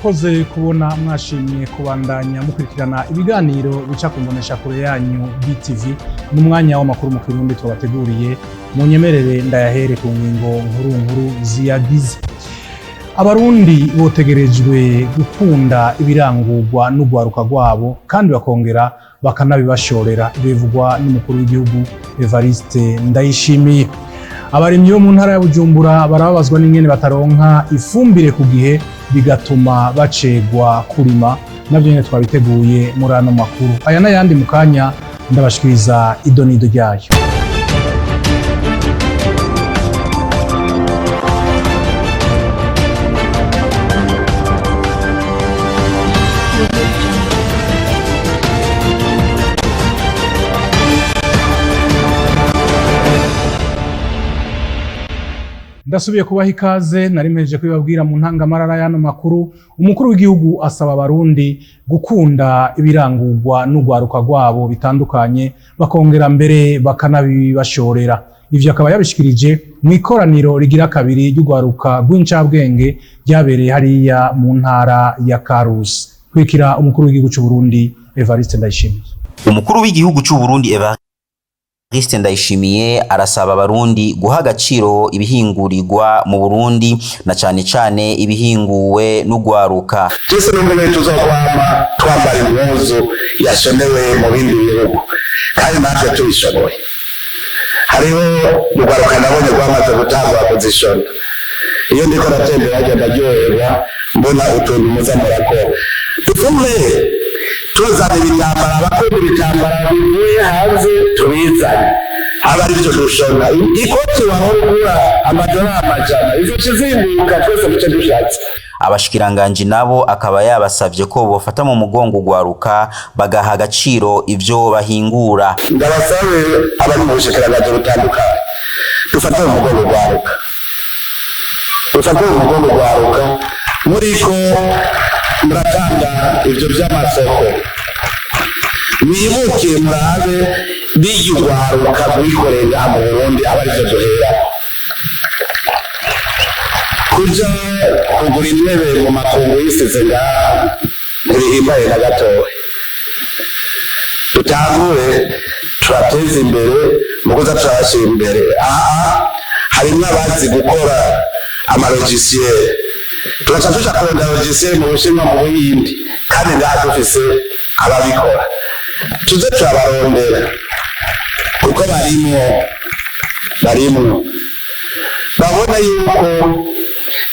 Mwakoze kubona mwashimye kubandanya mukurikirana ibiganiro bica ku mboneshakure yanyu BTV. N'umwanya w'amakuru mu Kirundi twabateguriye. Munyemerere ndayahere ku ngingo nkuru nkuru ziyagize. Abarundi botegerejwe gukunda ibirangurwa n'urwaruka rwabo kandi bakongera bakanabibashorera, bivugwa n'umukuru w'igihugu Evariste Ndayishimiye. Abarimyi bo mu ntara ya Bujumbura barababazwa n'ingene bataronka ifumbire ku gihe, bigatuma bacegwa kurima. Navyo nyene twabiteguye muri ano makuru. Aya n'ayandi mu kanya ndabashikiriza idonido ryayo. Ndasubiye kubaha ikaze. Nari mpejeje kubibabwira mu ntangamarara y'ano makuru. Umukuru w'igihugu asaba Abarundi gukunda ibirangurwa n'urwaruka rwabo bitandukanye, bakongera mbere bakanabibashorera. Ivyo akaba yabishikirije mu ikoraniro rigira kabiri ry'urwaruka rw'incabwenge ryabereye hariya mu ntara ya Karusi. Kwikira umukuru w'igihugu c'u Burundi Evariste Ndayishimiye. Umukuru w'igihugu c'u Burundi Evariste Ndayishimiye arasaba Abarundi guha agaciro ibihingurirwa mu Burundi, na cane cane ibihinguwe n'urwaruka. Twese n'umwe tuzokwama twambara impuzu yashonewe mu bindi bihugu kandi natwe tubishoboye. Hariho urwaruka nabonye rwamaze gutangura kuzishona. Iyo ndiko natembera hajya ndaryoherwa mbona utuntu muza murakora. Dufume tuzana ibitambara, abakunda ibitambara bivuye hanze tubizane, aba arivyo dushona. Ikoti wahora ugura amadolari 100, izoca izimbuka, twese duce dushatse. Abashikiranganji nabo akaba yabasavye ko bofata mu mugongo urwaruka, bagaha agaciro ivyo bahingura. Ndabasabe abari mu bushikiranganji butandukanye, dufate mu mugongo urwaruka, dufate mu mugongo urwaruka. Muriko muratanga ivyo vy'amasoko, mwibuke murabe birya urwaruka rwikoreye ngaha mu Burundi, aba arivyo duherako. Kuja kugura intebe mu makungu yisize ngaha ntibihimbaye na gatoya. Dutangure tubateze imbere mu kuza turabashyira imbere. Aha harimwo abazi gukora amalogisiye, tugaca tuja kurondera logisiye mu Bushinwa, mu Buhindi, kandi ngaha dufise ababikora. Tuze turabarondera kuko barimwo, barimwo. Babona yuko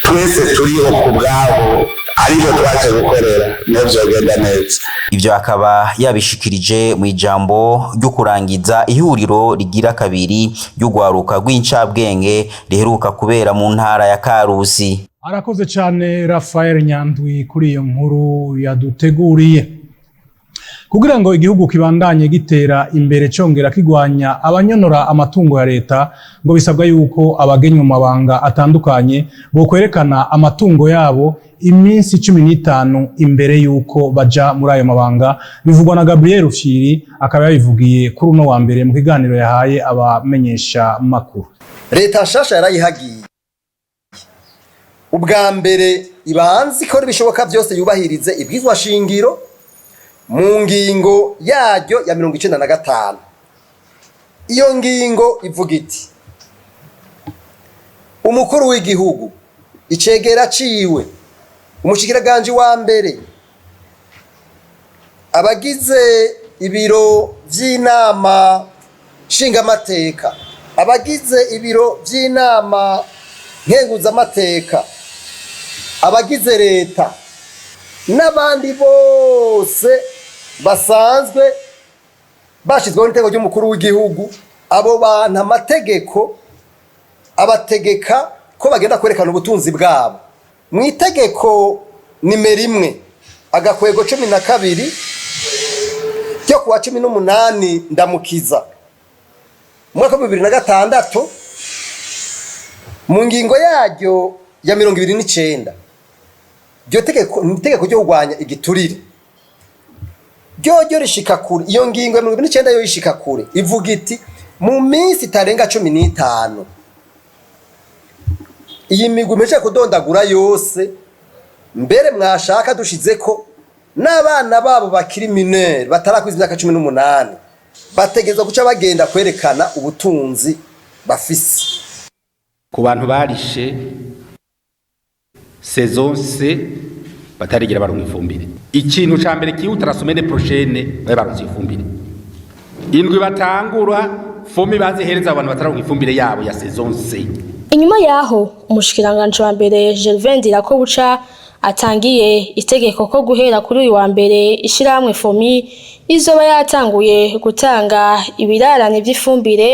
twese turiho ku bwabo, aribo twaje gukorera, niho vyogenda neza. Ivyo akaba yabishikirije mu ijambo ryo kurangiza ihuriro rigira kabiri ry'urwaruka rw'incabwenge riheruka kubera mu ntara ya Karusi. Arakoze cyane Rafael Nyandwi kuri iyo nkuru yaduteguriye. Kugira ngo igihugu kibandanye gitera imbere congera kigwanya abanyonora amatungo ya leta, ngo bisabwa yuko abagenywe mu mabanga atandukanye bokwerekana amatungo yabo iminsi 15 imbere yuko baja muri ayo mabanga. Bivugwa na Gabriel Rufyiri, akaba yabivugiye kuri uno wa mbere mu kiganiro yahaye abamenyesha makuru. Leta nshasha yarayihagiye ubwa mbere ibanze ikora ibishoboka byose yubahirize ibwizwa shingiro mu ngingo yaryo ya 95. Iyo ngingo ivuga iti: "Umukuru w'igihugu, icegera ciwe, umushikiranganje wa mbere, abagize ibiro vy'inama nshingamateka, abagize ibiro vy'inama nkenguzamateka, abagize leta n'abandi bose basanzwe bashizweho n'itegeko ry'umukuru w'igihugu, abo bantu amategeko abategeka ko bagenda kwerekana ubutunzi bwabo." Mu itegeko nimero 1-12 ryo kuwa 18 Ndamukiza mu mwaka wa 2006, mu ngingo yaryo ya 29, iryo tegeko ni itegeko ryo kurwanya igiturire, ryoryo rishika kure. Iyo ngingo ya 29 yo ishika kure, ivuga iti: "Mu minsi itarenga 15, iyi migwi impejeje kudondagura yose Mbere mwashaka dushize ko n'abana babo bakiri mineurs, batarakwiza imyaka 18, bategerezwa guca bagenda kwerekana ubutunzi bafise. Ku bantu barishe saison C batarigera baronka ifumbire, ikintu ca mbere kihuta, la semaine prochaine babe baronse ifumbire. Indwi batangura, FOMI bazihereza abantu batararonka ifumbire yabo ya saison C. Inyuma yaho umushikiranganji wa mbere Gervais Ndirakobuca atangiye itegeko ko guhera kuri uyu wa mbere ishirahamwe FOMI izoba yatanguye gutanga ibirarane vy'ifumbire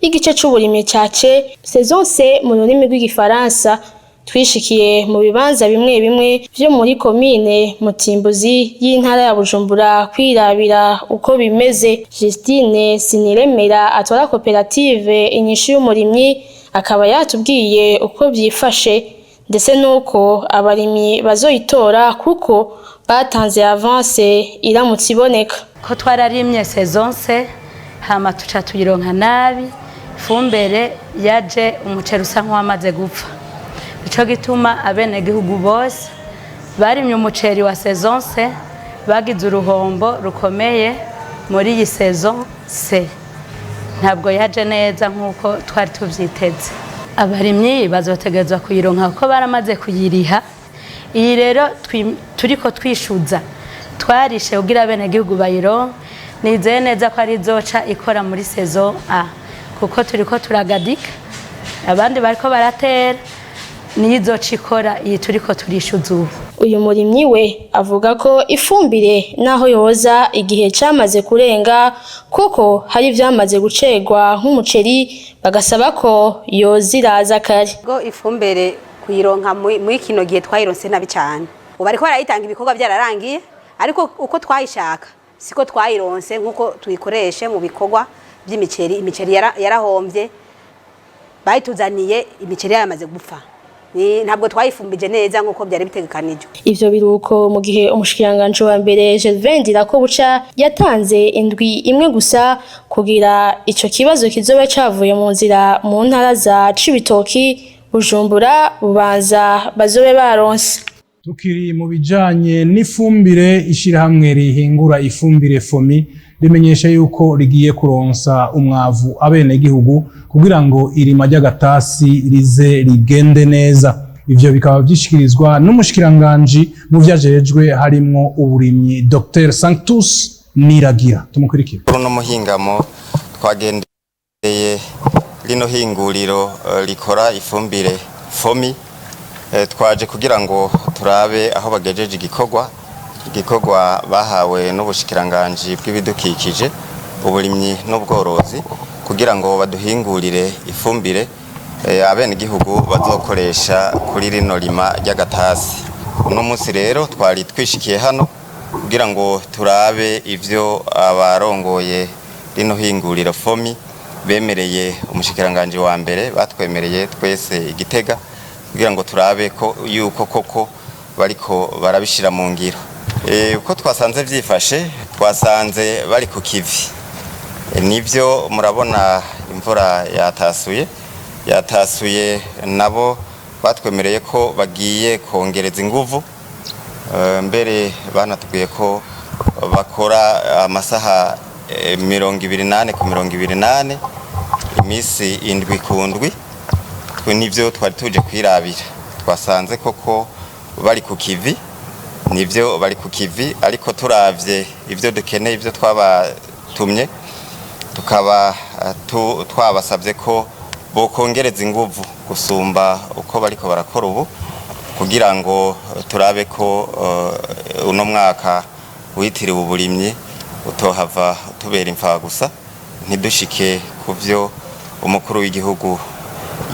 y'igice c'uburimyi ca C, saison C mu rurimi rw'igifaransa, twishikiye mu bibanza bimwe bimwe vyo muri komine Mutimbuzi y'intara ya Bujumbura kwirabira uko bimeze. Justine Siniremera atwara koperative Inyishu y'Umurimyi akaba yatubwiye uko vyifashe, ndetse nuko abarimyi bazoyitora kuko batanze avance iramutse iboneka. Ko twararimye saison C, hama tuca tuyironka nabi. Ifumbire yaje umuceri usa nk'uwamaze gupfa. Ico gituma abenegihugu bose barimye umuceri wa saison C bagize uruhombo rukomeye muri iyi saison C. Ntabwo yaje neza nk'uko twari tuvyiteze. Abarimyi bazotegerezwa kuyironka kuko baramaze kuyiriha. Iyi rero turiko twishuza twarishe kugira abenegihugu bayironke. Nizeye neza ko ari izoca ikora muri saison A, kuko turiko turagadika, abandi bariko baratera, niyo izoca ikora iyi turiko turishuza ubu. Uyu murimyi we avuga ko ifumbire naho yoza igihe camaze kurenga, kuko hari ivyamaze gucerwa nk'umuceri, bagasaba ko yoza iraza kare. Go ifumbire kuyironka muri kino gihe twayironse nabi cyane. Ubu bariko barayitanga ibikorwa byararangiye, ariko uko twayishaka siko twayironse nkuko tuyikoreshe mu bikorwa by'imiceri. Imiceri yarahombye, bayituzaniye imiceri yaramaze gupfa. Ntabwo twayifumbije neza nkuko byari bitegekanijwe. Ivyo biruko mu gihe umushikiranganji wa mbere Gervais Ndirakobuca yatanze indwi imwe gusa kugira ico kibazo kizobe cavuye mu nzira mu ntara za Cibitoki, Bujumbura, Bubanza bazobe baronse. Tukiri mu bijanye n'ifumbire, ishirahamwe rihingura ifumbire FOMI rimenyesha yuko rigiye kuronsa umwavu abenegihugu kugira ngo irima ry'agatasi rize rigende neza. Ivyo bikaba vyishikirizwa n'umushikiranganji mu vyajejwe harimwo uburimyi, Dr Sanctus Niragira. Tumukurikire. Kuri uno muhingamo twagendeye rino hinguriro rikora ifumbire FOMI. Twaje kugira ngo turabe aho bagejeje igikorwa bahawe n'ubushikiranganji bw'ibidukikije, uburimyi n'ubworozi, kugira ngo baduhingurire ifumbire abenegihugu bazokoresha kuri rino rima ry'agatasi. Uno munsi rero twari twishikiye hano kugira ngo turabe ivyo abarongoye rino hinguriro FOMI bemereye umushikiranganji wa mbere, batwemereye twese igitega, kugira ngo turabe ko yuko koko bariko barabishira mu ngiro. Uko twasanze vyifashe, twasanze bari ku kivi. Nivyo murabona imvura yatasuye, yatasuye, nabo batwemereye ko bagiye kongereza inguvu. Mbere banatubwiye ko bakora amasaha 24 ku 24, iminsi 7 ku ndwi. Twe nivyo twari tuje kwirabira, twasanze koko bari ku kivi. Nivyo bari ku kivi, ariko turavye ivyo dukeneye, ivyo twabatumye, tukaba twabasabye ko bokongereza inguvu gusumba uko bariko barakora ubu, kugira ngo turabe ko uno mwaka witiriwe uburimyi utohava tubera imfa gusa, ntidushike ku vyo umukuru w'igihugu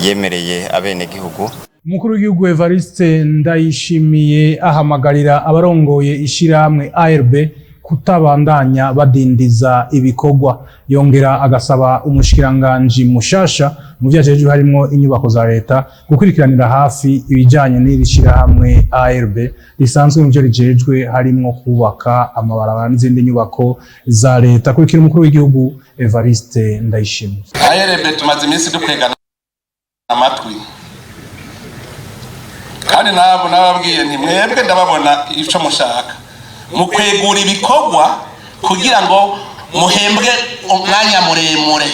yemereye abenegihugu. Umukuru w'igihugu Evariste Ndayishimiye ahamagarira abarongoye ishirahamwe ARB kutabandanya badindiza ibikorwa, yongera agasaba umushikiranganji mushasha mu vyajejwe harimwo inyubako za leta gukurikiranira hafi ibijanye n'iri shirahamwe ARB risanzwe mu vyo rijejwe harimwo kubaka amabarabara n'izindi nyubako za leta. Kurikira umukuru w'igihugu Evariste Ndayishimiye. ARB tumaze iminsi dukwegana amatwi. Kandi nabo nababwiye nti: "Mwebwe ndababona ico mushaka mu kwegura ibikorwa kugira ngo muhembwe umwanya muremure,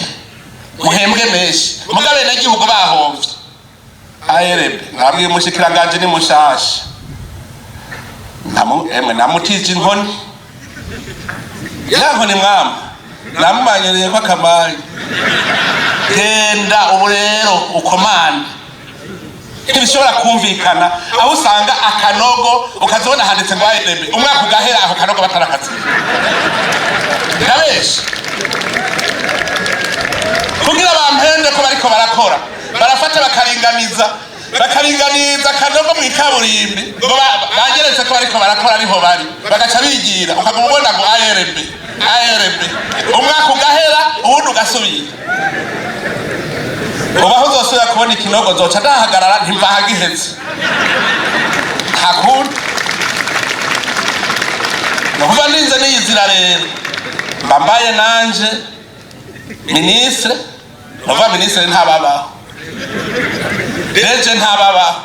muhembwe menshi, mugabe abenegihugu bahomvye." ARB nabwiye umushikiranganje ni mushasha, emwe namutije inkoni ya nkoni mwama namumanyuriye ko akamari. Genda ubu rero ukomande. Ntibishobora kumvikana aho usanga akanogo ukazibona handitse ngo ARB, umwaka ugahera ako kanogo batarakaziba. Ndabesha? Kugira bampende ko bariko barakora, barafata bakaringaniza akanogo mu ikaburimbi ngo bageretse ko bariko barakora, ariho bari bagaca bigira, ukaguma ubona ngo ARB, ARB, umwaka ugahera uwundi ugasubira. Ubu aho uzosubira kubona ikinogo zoca ndahagarara ntimvahagiheze, nta kundi. Ni ukuvuga ndinze niyizira rero mba mbaye nanje ministre, ni ukuvuga ministre ntababaho, DG ntababaho,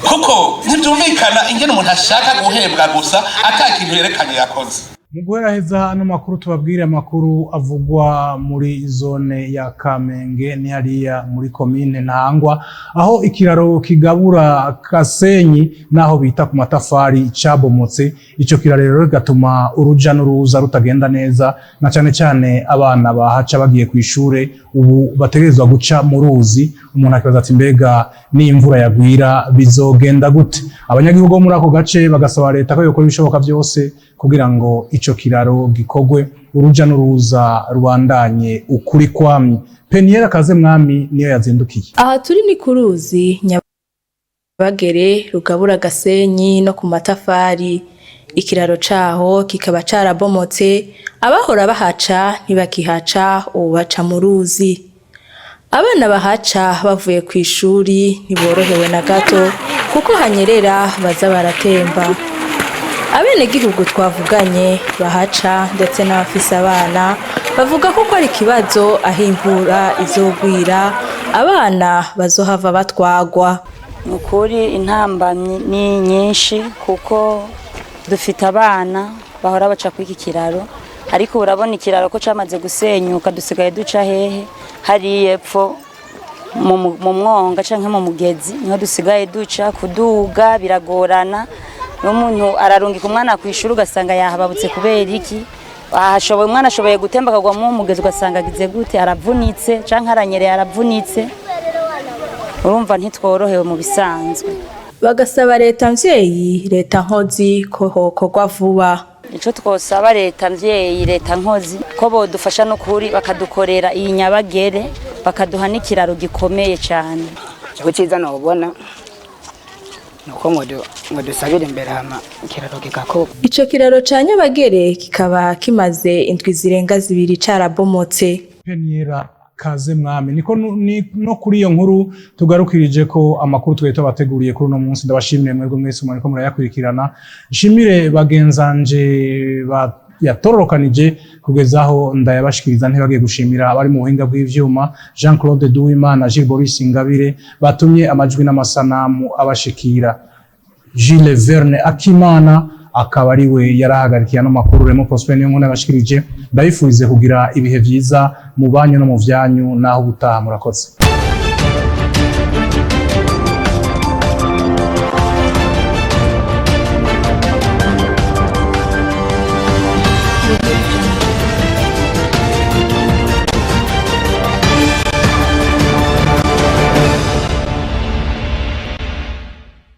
kuko ntibyumvikana ingene umuntu ashaka guhembwa gusa ata kintu yerekanye yakoze. Mu guheraheza ano makuru, tubabwire amakuru avugwa muri zone ya Kamenge, ni hariya muri komine Ntahangwa, aho ikiraro kigabura Kasenyi naho bita ku Matafari cabomotse. Ico kiraro rero bigatuma uruja n'uruza rutagenda neza, na cane cane abana bahaca bagiye ku ishure ubu bategerezwa guca mu ruzi. Umuntu akibaza ati: "Mbega n'imvura yagwira bizogenda gute?" Abanyagihugu bo muri ako gace bagasaba leta ko yokora ibishoboka byose kugira ngo ico kiraro gikorwe, uruja n'uruza rubandanye ukuri kwamye. Peniel Akaze Mwami niyo yazindukiye. Aha turi ni ku ruzi Nyabagere rugabura Gasenyi no ku Matafari. Ikiraro caho kikaba carabomotse, abahora bahaca ntibakihaca, ubu baca mu ruzi. Abana bahaca bavuye kw'ishuri ntiborohewe na gato kuko hanyerera, baza baratemba. Abenegihugu twavuganye bahaca ndetse n'abafise abana bavuga ko ari ikibazo aho imvura izogwira abana bazohava batwagwa. Ni ukuri intambamyi ni nyinshi, kuko dufite abana bahora baca kuri iki kiraro, ariko urabona ikiraro ko cyamaze gusenyuka. Dusigaye duca hehe? Hariya epfo mu mwonga cyangwa mu mugezi niho dusigaye duca. Kuduga biragorana, n'umuntu ararungika umwana ku ishuri ugasanga yahababutse. Kubera iki? Ahashoboye umwana ashoboye gutemba akagwa mu mugezi, ugasanga agize gute, aravunitse cyangwa aranyereye aravunitse. Urumva ntitworohewe mu bisanzwe. Bagasaba leta mvyeyi, leta nkozi ko hokorwa vuba. Icyo twosaba leta mvyeyi, leta nkozi, ko bodufasha n'ukuri bakadukorera iyi Nyabagere, bakaduha n'ikiraro gikomeye cyane. Ikigo cyiza nobona ni uko ngo dusabire imbere hama ikiraro kigakorwa. Ico kiraro ca Nyabagere kikaba kimaze indwi zirenga 2 carabomotse. Peniera Kaze Mwami, niko no kuri iyo nkuru tugarukirije ko amakuru twari tubateguriye kuri uno munsi. Ndabashimire mwebwe mwese mwariko murayakurikirana, nshimire bagenzanje ba yatororokanije kugeza aho ndayabashikiriza, ntibagiye gushimira abari mu buhinga bw'ivyuma, Jean Claude Duwimana, Gilles Boris Ingabire, batumye amajwi n'amasanamu abashikira. Gilles Verne Akimana akaba ari we yarahagarikiye ano makuru. Remo Prosper niyo nkuru yabashikirije. Ndabifurize kugira ibihe vyiza mu banyu no mu vyanyu, naho ubutaha. Murakoze.